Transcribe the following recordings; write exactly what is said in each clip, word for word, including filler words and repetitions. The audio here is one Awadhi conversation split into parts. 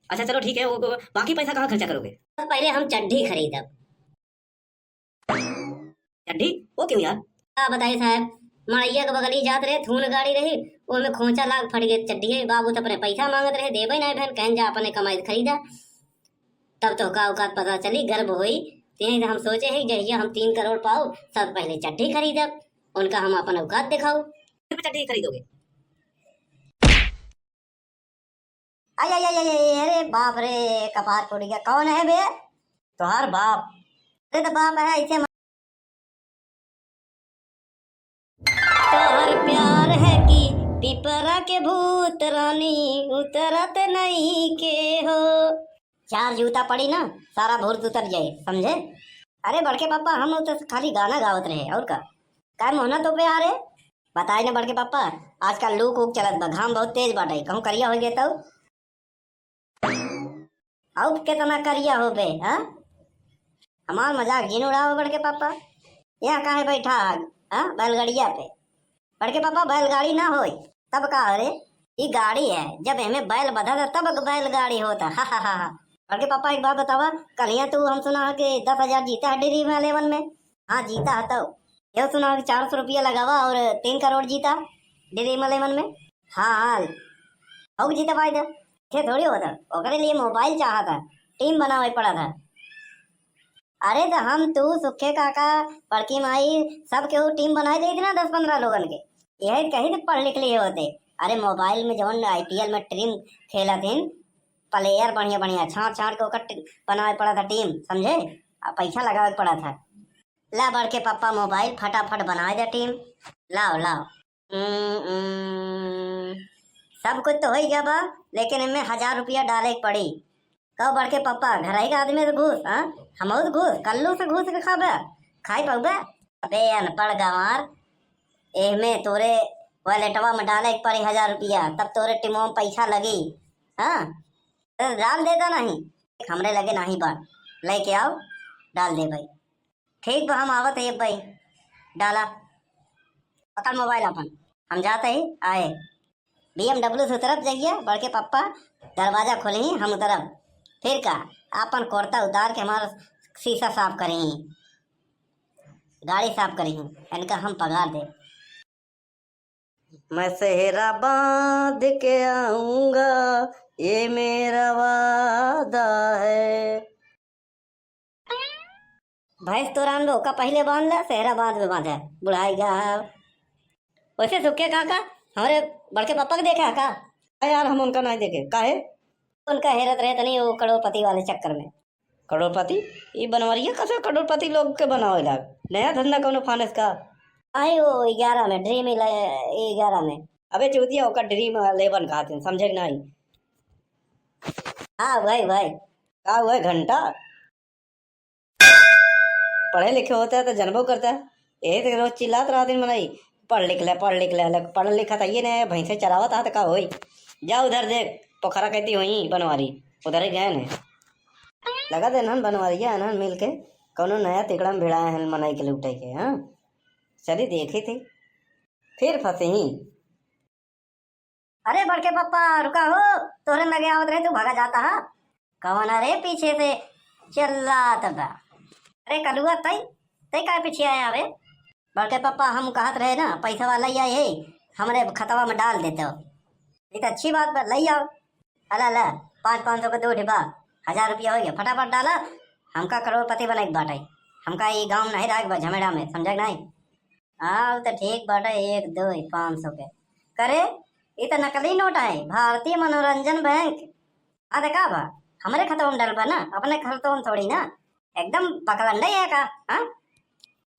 अच्छा चलो ठीक है, वो, वो बाकी पैसा कहाँ खर्चा करोगे? पहले हम चड्ढी खरीदब। चड्ढी? वो क्यों यार? का बताई साहब, मड़ैया के बगली जात रहे, थून गाड़ी रही, ओमे खोंचा लाग फट गए चड्ढी। बाबू तो अपने पैसा मांगत रहे, देबे नाहीं बहन, कहन जा अपने कमाई से खरीदा। तब तो का औकात पता चली, गर्व होई। ते हम सोचे ही जहिया हम तीन करोड़ पाओ, सब पहले चड्ढी खरीदब, उनका हम अपन औकात दिखाओ। फिर चड्ढी खरीदोगे? आई, आई, आई, आई, आई, अरे बाप रे, कपार फूट गया। कौन है बे? तोहार बाप। अरे तो बाप है, ऐसे मत। तोहर प्यार है कि पिपरा के भूत रानी उतरत नहीं के हो। चार जूता पड़ी ना, सारा भूत उतर जाए, समझे? अरे बड़के पापा, हम तो खाली गाना गावत रहे, और का? काय मोहना तो पे आ रे? बताई ना बड़के पापा, आजकल लू कूक चलत बा, घाम बहुत तेज बाटे, कहूँ करिया हो गए तब? अब कितना करिया हो बे, हाँ? हमार मजाक जिन उड़ाओ बड़के पापा। यहाँ काहे बैठा है, हाँ, बैलगाड़िया पे? बड़के पापा, बैलगाड़ी ना होई, तब का हो रे? ई गाड़ी है, जब एमे बैल बधा था तब बैलगाड़ी होता। हा, हा, हा, हा। बड़के पापा, एक बात बतावा, कल यहाँ तू हम सुना है कि दस हजार जीता है ड्रीम इलेवन में। हाँ, जीता है तो। ये सुना कि चार सौ रुपया लगावा और तीन करोड़ जीता ड्रीम इलेवन में। हाँ, हाँ, हो जीता भाई था। खे थोड़ी होता, ओकरे लिए मोबाइल चाहा था, टीम बनावे पड़ा था। अरे तो हम, तू, सुखे काका, बड़की माई, सब केहू टीम बनाए देत ना दस पन्द्रह लोगन के। यही कही थे पढ़ लिख लिए होते। अरे मोबाइल में जवन आईपीएल में टीम खेलत हिन, प्लेयर बढ़िया बढ़िया छांट छांट के ओकर टी-, बनावे पड़ा था टीम, समझे? आ पैसा लगावे पड़ा था। ला बड़के पप्पा मोबाइल फटाफट बनाए दे टीम। लाओ, लाओ। उम, उम, सब कुछ तो होई गया बा, लेकिन इनमें हजार रुपया डाले के पड़ी। कहो बड़के पप्पा, घर ही का आदमी से घूस, हाँ? हमहू से घूस, कल्लू से घूस के खाबे, खाई पाउबे? अबे अनपढ़ गंवार, एहमे तोरे वॉलेटवा में डाले के पड़ी हजार रुपया, तब तोरे टीमों में पैसा लगी, हाँ? तो डाल देता नहीं, हमरे लगे नहीं बा, लेके आओ, डाल दे भाई। ठीक बा, हम आवत है भाई, डाला, पकड़ मोबाइल अपन, हम जाते ही आए। बीएमडब्ल्यू से उतरब जाइए, बड़के पप्पा दरवाजा खोलही, हम उतरब। फिर का, आपन कुर्ता उतार के हमार शीशा साफ करही, गाड़ी साफ करही, इनका हम पगार दे। मैं सेहरा बांध के आऊंगा, ये मेरा वादा है। भैंस तोरान में ओका पहिले बांध ला, सेहरा बाद में बांधे, बुढ़ाई गया है। वैसे सुखे काका, हमरे बड़के पापा के देखा है का? अरे यार, हम उनका नहीं देखे, काहे? उनका हेरत रहे तनी वो करोड़पति वाले चक्कर में। करोड़पति? ई बनवरिया कसे करोड़पति लोग के बनावे लाग? नया धंधा कौनो फानेस का? आई वो ग्यारह में, ड्रीम इले-, ग्यारह में। अबे चूतिया, ओकर ड्रीम इलेवन कहत हैं, समझे कि नहीं? हाँ भाई, भाई। का हुआ घंटा? पढ़े लिखे होता है तो जनबो करता है। यही तो रोज चिल्लात रहत हैं मनई, "पढ़ लिख ले, पढ़ लिख ले।" ले, पढ़ लिखा था ये नहीं, भैंसे चरावत हाथ का होई। जा उधर देख, पोखरा कहती हुई बनवारी, उधर ही गए ने। लगा दे नहन बनवारिया, नहन मिल के कौनो नया तिकड़म भिड़ाए हैं मनई के लूटे के, हाँ? चली देखी थी, फिर फंसी ही। अरे बड़के पप्पा, रुका हो, तोहरे लगे आवत रहे, तू भागा जाता है। कवन रे पीछे से चिल्लात बा? अरे कलुआ, तई, तई काहे पीछे आया बे? बड़के पप्पा, हम कहत रहे ना, पैसा वाला ही आई है, हमरे खतवा में डाल देते हो। ये तो अच्छी बात बा, लई आओ। अला ला, पाँच पाँच सौ के दो ठे बा, हजार रुपया हो गया, फटाफट डाला। हमका करोड़पति बने के बाटे, हमका ये गाँव में नहीं रहे के बा झमेड़ा में, समझे कि नहीं? हाँ, वो तो ठीक बाटे, एक, दो, पाँच सौ के। करे, ये तो नकली नोट है, भारतीय मनोरंजन बैंक। आ देखा बा, हमरे खतवा में डलबा ना, अपने खतवा में थोड़ी ना, एकदम बकलंडे है का? हाँ,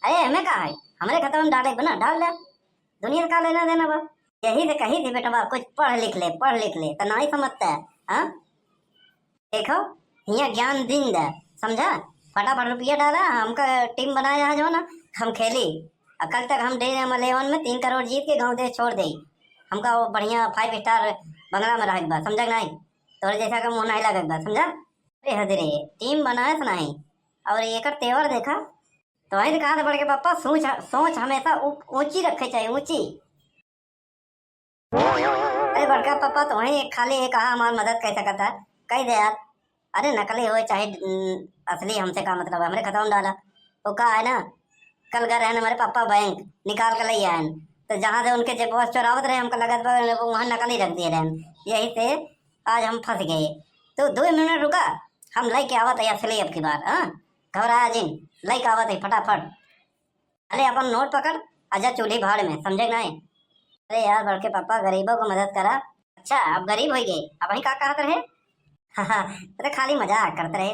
अरे हमें का है, हमरे खतवा में डाले बा ना, डाल ले, दुनिया से का लेना देना बा। यही से कही थी बेटवा, कुछ पढ़ लिख ले, पढ़ लिख ले, तो नहीं समझता है, हाँ? देखो, हियाँ ज्ञान दिन दे, समझा? फटाफट रुपया डाला, हमका टीम बनाया है जो ना, हम खेली। और कल तक हम ड्रीम इलेवन में तीन करोड़ जीत के गाँव देश छोड़ दे। हमका वो बढ़िया फाइव स्टार बंगला में रहे के बा, समझा कि नहीं? तोरे जैसा का मुँह नहीं लगे के बा, समझा? अरे हद रे, टीम बनाए से नहीं, और एकर तेवर देखा, तो वही तो कहा था बड़के पापा, सोच, सोच हमेशा ऊ-, ऊंची रखे चाहिए, ऊंची। अरे बड़का पापा, तो वही एक खाली एक कहा हमार मदद कर सकता है। कही दे यार। अरे नकली होए चाहे, न, असली, हमसे का मतलब है, हमरे खाता में डाला। वो का है ना, कल गए रहन हमारे पापा बैंक, निकाल के ले आयन, तो जहाँ से उनके जेबवा से चोरावत रहे, हमको लगत बा वो वहाँ नकली रख दिए रहन, यही से आज हम फंस गए। तो दो मिनट रुका, हम लेके आवत है असली अब की बार, हाँ, घबराया जिन, लेके आवत है फटाफट। अरे अपन नोट पकड़, आजा चूल्ही भाड़ में, समझे कि नहीं? अरे यार बड़के पापा, गरीबों को मदद करा। अच्छा, अब गरीब हो गए, अब वही का कहत रहे? अरे खाली मजाक करत रहे।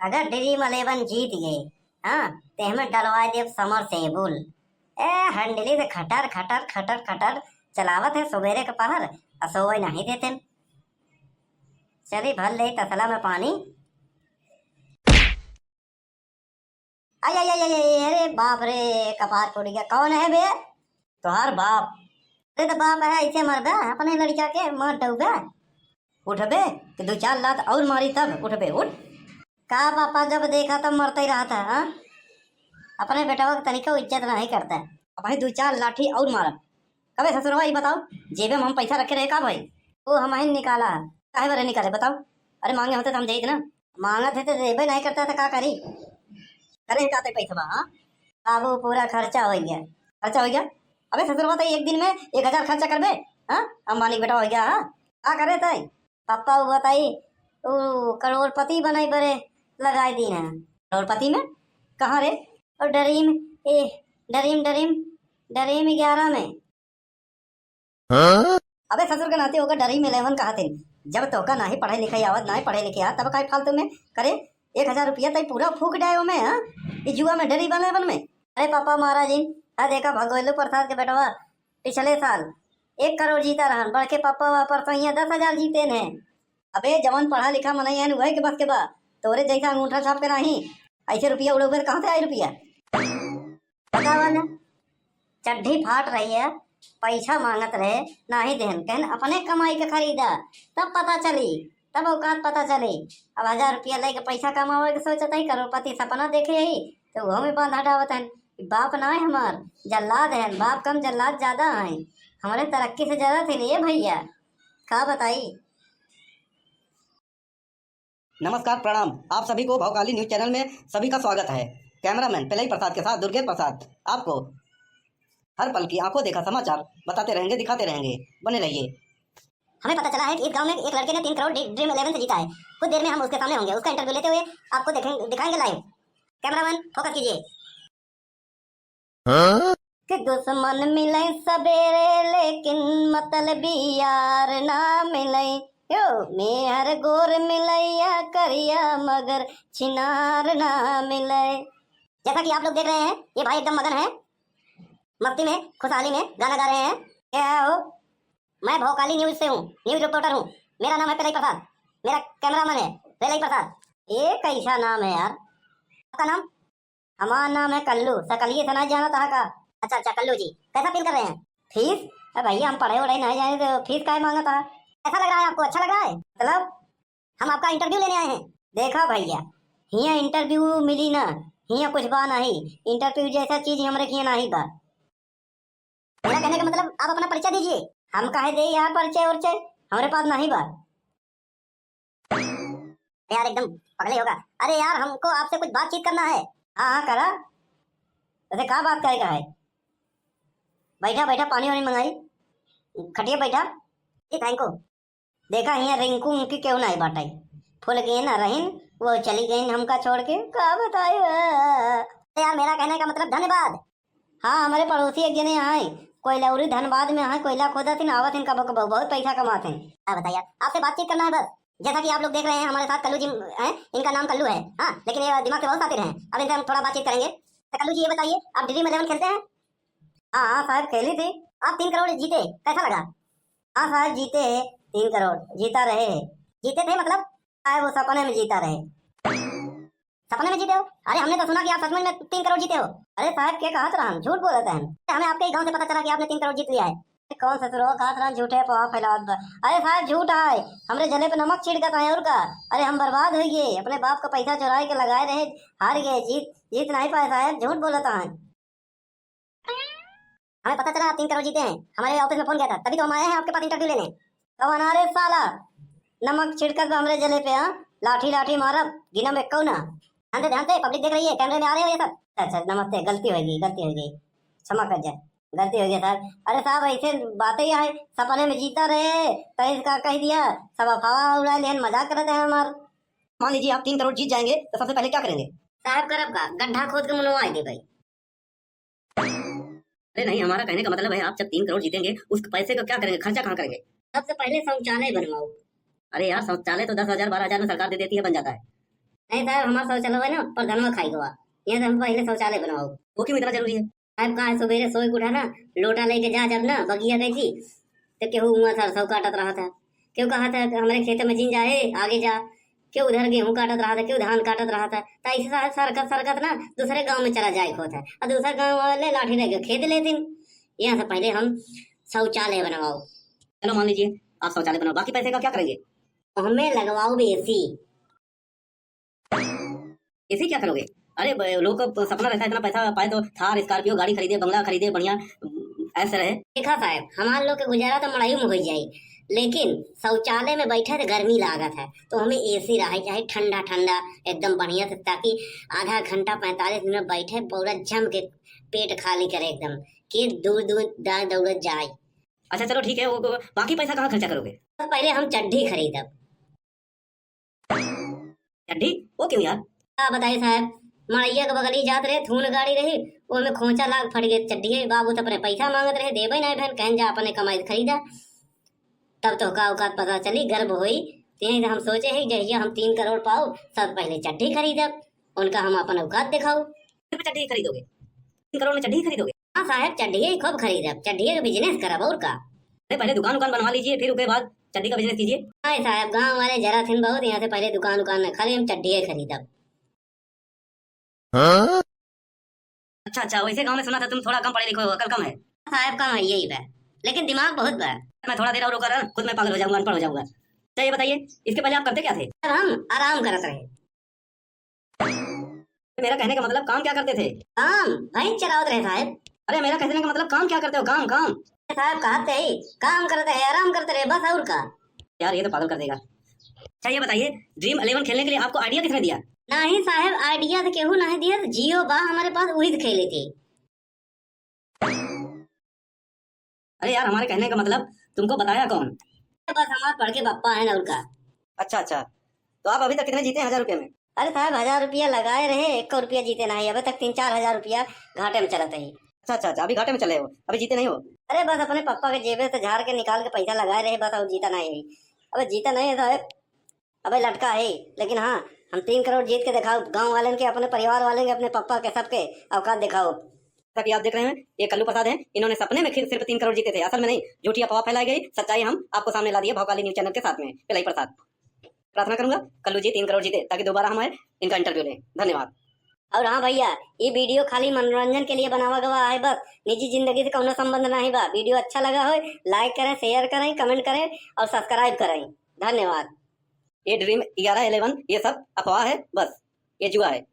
अगर ड्रीम इलेवन जीत गए, हाँ, तो हमें डलवा देब समरसेबुल। ए, हंडली से खटर खटर खटर खटर चलावत है सुबेरे के पहर, आ सोवे नहीं देते। चली भर ले तसला में पानी। आई आई आई आई, अरे बाप रे, कपार फूट गया। कौन है बे? तोहार बाप। अरे तो बाप है, ऐसे मरबे अपने लड़का के, मार डौबे। उठबे कि दो चार लात और मारी तब उठबे, उठ। का पापा, जब देखा तब मरते ही रहा था, हाँ? अपने बेटवा के तनिको इज्जत नहीं करता है। अब भाई दो चार लाठी और मारब। कबे ससुरवा, ई बताओ, जेबे में हम पैसा रखे रहे का भाई? वो हम ही निकाला है। काहे बरे निकाले बताओ? अरे मांगे होते तो हम देत ना। मांगत है तो देबे नहीं करता तो का करी? करे का ते पैसा बा, हाँ? बाबू पूरा खर्चा हो गया। खर्चा हो गया? अबे ससुरवा, तो एक दिन में एक हजार खर्चा करबे? हाँ, अंबानी के बेटा हो गया, हाँ? का करे तय? पापा वो बताई, वो करोड़पति बनाई बरे लगाए दी ना। करोड़पति में? कहाँ रे? और ड्रीम, ए, ड्रीम, ड्रीम, ड्रीम ग्यारह में। हाँ? अबे ससुर के नाते ओका ड्रीम इलेवन कहा थे। जब तोका नाही पढ़ाई लिखाई आवत, नाही पढ़े लिखे आवत, तब काहे फालतू में करे? एक हजार रुपया तई पूरा फूक डायो में, हाँ? ई जुआ में, ड्रीम इलेवन में। अरे पापा महाराज जी, हाँ देखा भगोलू प्रसाद के बेटवा पिछले साल एक करोड़ जीता रहन, बड़के पापा वा परसों यहाँ दस हजार जीते ने। अबे जवन पढ़ा लिखा मनई है, वही के बस के बा। तोरे जैसा अंगूठा छाप के नाही, ऐसे रुपया उड़ोगे तो कहाँ से आई रुपया? बतावा ना, चड्ढी फाट रही है, पैसा मांगत रहे, नाही देहन, कहन अपने कमाई के खरीदा, तब पता चली, तब औकात पता चली। अब हजार रुपया लेके पैसा कमावे के सोचत है, करोड़पति सपना देखे है, तो वो में बांधा डावत है। बाप ना है हमार, जल्लाद है, बाप कम जल्लाद ज्यादा है। हमारे तरक्की से ज्यादा थे लिए भैया, का बताई। नमस्कार, प्रणाम। आप सभी को भौकाली न्यूज चैनल में सभी का स्वागत है। कैमरामैन पिलई प्रसाद के साथ दुर्गेश प्रसाद आपको हर पल की आंखों देखा समाचार बताते रहेंगे, दिखाते रहेंगे। बने रहिए। हमें पता चला है कि इस गांव में एक लड़के ने तीन करोड़ ड्री-, ड्रीम इलेवन से जीता है। कुछ देर में हम उसके सामने होंगे, उसका इंटरव्यू लेते हुए आपको देखें, दिखाएंगे लाइव। कैमरामैन फोकस कीजिए। हाँ? कि दुश्मन मिले सबेरे लेकिन मतलबी यार ना मिले। यो मेहर गोर मिले या करिया मगर छिनार ना मिले। जैसा कि आप लोग देख रहे हैं, ये भाई एकदम मगन है, मस्ती में, खुशहाली में गाना गा रहे हैं। क्या है हो? मैं भोकाली न्यूज से हूँ, न्यूज रिपोर्टर हूँ। मेरा नाम है पिलई प्रसाद, मेरा कैमरामैन है रेलई प्रसाद। ये कैसा नाम है यार? आपका नाम? हमारा नाम है कल्लू। सकलिए से नहीं जाना था का? अच्छा अच्छा कल्लू जी, कैसा फील कर रहे हैं? फीस? अरे भैया, हम पढ़े वढ़े नहीं जाने, तो फीस काहे मांगा था? कैसा लग रहा है आपको, अच्छा लग रहा है? मतलब हम आपका इंटरव्यू लेने आए हैं। देखा भैया, हिया इंटरव्यू मिली ना, हिया कुछ बा नहीं। इंटरव्यू जैसा चीज हमरे हिया नहीं बा। मेरा कहने का मतलब, आप अपना परिचय दीजिए। हम काहे दे यार परिचय उरिचय, हमरे पास नहीं बा। यार एकदम पगले होगा। अरे यार, हमको आपसे कुछ बातचीत करना है। हाँ हाँ, करा। वैसे का बात करे का है? बैठा बैठा पानी वानी मंगाई, खटिया बैठा। जी थैंक यू। देखा हिया रिंकू उनकी केहू नाई बाटे। फूल गए ना रहिन, वो चली गईन हमका छोड़ के। का बताई बा? अरे यार, मेरा कहने का मतलब धन्यवाद। हाँ, हमरे पड़ोसी एक जने आए, कोयलौरी धनबाद में आए, कोयला खोदत हिन, आवत हिन कबो कबो, बहुत पैसा कमात हिन। का बताई यार, आपसे बातचीत करना है बस। जैसा कि आप लोग देख रहे हैं, हमारे साथ कल्लू जी हैं, इनका नाम कल्लू है, हाँ, लेकिन ये दिमाग से बहुत शातिर हैं। अब इनसे हम थोड़ा बातचीत करेंगे। तो कल्लू जी, ये बताइए, आप ड्रीम इलेवन खेलते हैं? हाँ हाँ साहब, खेली थी। आप तीन करोड़ जीते, कैसा लगा? हाँ साहब, जीते हैं तीन करोड़, जीता रहे हैं। जीते थे मतलब? साहब, वो सपने में जीता रहे। सपने में जीते हो? अरे, हमने तो सुना कि आप सचमुच में तीन करोड़ जीते हो। अरे साहब, के कहत रहन, झूठ बोलत हैं। हमें आपके ही गांव से पता चला कि आपने तीन करोड़ जीत लिया है। कौन ससुरो कहत रहन, झूठे अफवाह फैलावत बा। अरे साहब, झूठ है, हमरे जले पे नमक छिड़कत है और का। अरे, हम बर्बाद हो गए, अपने बाप का पैसा चुराए के लगाए रहे, हार गए, जीत, जीत नहीं पाए साहब, झूठ बोलत हैं। हमें पता चला आप तीन करोड़ जीते हैं, हमारे ऑफिस में फोन गया था, तभी तो हम आए हैं आपके पास इंटरव्यू लेने। कौन आ रे साला, नमक छिड़कत बा हमरे जले पे, हाँ? लाठी लाठी मारब, गिनब एक्को ना। ध्यान दे, ध्यान दे, public देख रही है, camera में आ रहे हो ये सब। अच्छा, अच्छा, नमस्ते, गलती होइ गई, गलती होइ गई, क्षमा कर जाए, गलती होइ गई साहब। अरे साहब, ऐसे बातें यह है, सपने में जीता रहे, तैस का कह दिया, सब अफवाह उड़ा लेहन, मजाक करत हैं हमार। मान लीजिए आप तीन करोड़ जीत जाएंगे तो सबसे पहले क्या करेंगे? साहब करब का, गड्ढा खोद के मुनवा दे भाई। अरे नहीं, हमारा कहने का मतलब है, आप जब तीन करोड़ जीतेंगे, उस पैसे का क्या करेंगे, खर्चा कहाँ करेंगे? सबसे पहले शौचालय बनवाओ। अरे यार, शौचालय तो दस हजार, बारह हजार में सरकार दे देती है, बन जाता है। नहीं साहब, हमारा शौचालय है ना, प्रधानवा खाई गवा। यहाँ से हम पहले शौचालय बनवाओ। वो क्यों इतना जरूरी है? साहब, कहाँ है, सुबेरे सोए के उठा ना, लोटा लेके जा जब ना बगिया गई थी, तो केहू हुआ सरसों काटत रहा था, केहू कहा था कि हमरे खेत में जिन जाए, आगे जा, केहू उधर गेहूं काटत रहा था, केहू धान काटत रहा था। तो ऐसे साहब सरकत सरकत ना दूसरे गांव में चला जाए के होता है, और दूसरे गांव वाले लाठी लेके खेद लेते हैं। यहाँ से पहले हम शौचालय बनवाओ। चलो मान लीजिए आप शौचालय बनाओ, बाकी पैसे का क्या करेंगे? हमें लगवाओ भी एसी। एसी क्या करोगे? अरे ब-, लोग का सपना रहता है इतना पैसा पाए तो थार, स्कॉर्पियो गाड़ी खरीदे, बंगला खरीदे, बढ़िया, उम, ऐसे रहे। देखा साहब, हमार लोग के गुजारा तो मड़ई में हो जाई, लेकिन शौचालय में बैठे तो गर्मी लागत है, तो हमें एसी रहे, चाहे ठंडा ठंडा एकदम बढ़िया से, ताकि आधा घंटा पैंतालीस मिनट बैठे, पूरा जम के पेट खाली करे एकदम, कि दूर दूर दा-, दौड़त जाए। अच्छा चलो ठीक है, वो, वो बाकी पैसा कहाँ खर्चा करोगे? तो पहले हम चड्ढी खरीदब। चड्ढी? वो क्यों यार? का बताई साहब, मड़ैया के बगली जात रहे, थून गाड़ी रही, ओमे खोंचा लाग फट गए चड्ढी। बाबू तो अपने पैसा मांगत रहे, देबे नहीं बहन, कहन जा अपने कमाई से खरीदा। तब तो का औकात पता चली, गर्व होई। ते हम सोचे है जहिया हम तीन करोड़ पाओ, सब पहले चड्ढी खरीदब, उनका हम अपन औकात दिखाओ। सिर्फ चड्ढी खरीदोगे? तीन करोड़ में चड्ढी खरीदोगे? हाँ साहब, चड्ढिए खूब खरीदब, चड्ढिए का business करब और का। अरे पहले दुकान उकान बनवा लीजिए, फिर उसके बाद चड्ढी का business कीजिए। हाँ साहब, गांव वाले जरा थिन बहुत, यहाँ से पहले दुकान उकान न, खाली हम चड्ढिए खरीदब। हाँ? अच्छा अच्छा, वैसे गांव में सुना था तुम थोड़ा कम पढ़े लिखे हो, अकल कम है। साहब कम है यही बा, लेकिन दिमाग बहुत बा। मैं थोड़ा देर और रुका रहा, खुद मैं पागल हो जाऊंगा, अनपढ़ हो जाऊंगा। अच्छा ये बताइए, इसके पहले आप करते क्या थे? अब हम आराम करत रहे। मेरा कहने का मतलब काम क्या करते थे? काम? भैंस चरावत रहे साहब। अरे मेरा कहने का मतलब काम क्या करते हो? काम, काम। साहब कहते ही काम करते हैं, आराम करते रहे, बस और का। यार ये तो पागल कर देगा। अच्छा ये बताइए, ड्रीम इलेवन खेलने के लिए आपको आइडिया किसने दिया? नहीं साहब, आइडिया तो केहू नहीं दिया, तो जियो बा हमारे पास, वही से खेले थे। अरे यार, हमारे कहने का मतलब तुमको बताया कौन? बस हमारे पढ़ के पप्पा है ना उनका। अच्छा अच्छा, तो आप अभी तक कितने जीते हैं हजार रुपये में? अरे साहब, हजार रुपया लगाए रहे, एक रुपया जीते नहीं, अबे तक तीन चार हजार रुपया घाटे में चलत है। अच्छा अच्छा अच्छा, अभी घाटे में चले हो, अभी जीते नहीं हो? अरे बस अपने पप्पा के जेबे से झाड़ के निकाल के पैसा लगाए रहे बस, और जीता नहीं है। अबे जीता नहीं है साहब, अबे लटका है। लेकिन हाँ, हम तीन करोड़ जीत के दिखाओ गांव वालन के, अपने परिवार वालन के, अपने पप्पा के, सबके औकात दिखाओ। जैसा कि आप देख रहे हैं, ये कल्लू प्रसाद हैं, इन्होंने सपने में खि-, सिर्फ तीन करोड़ जीते थे। असल में नहीं, झूठी अफवाह फैलाई गई, सच्चाई हम आपको सामने ला दिए भौकाली न्यूज चैनल के साथ में। पिलाई प्रसाद, प्रार्थना करूंगा कल्लू जी तीन करोड़ जीते, ताकि दोबारा हम आए, इनका इंटरव्यू लें। धन्यवाद। और हाँ भैया, ये वीडियो खाली मनोरंजन के लिए बनावा गवा है बस, निजी जिंदगी से कौनो संबंध नहीं बा। वीडियो अच्छा लगा हो, लाइक करें, शेयर करें, कमेंट करें और सब्सक्राइब करें। धन्यवाद। ये ड्रीम ग्यारह इलेवन, ये सब अफवाह है बस, ये जुआ है।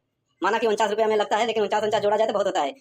माना कि उनचास रुपया में लगता है, लेकिन उनचास उनचास जोड़ा जाए तो बहुत होता है।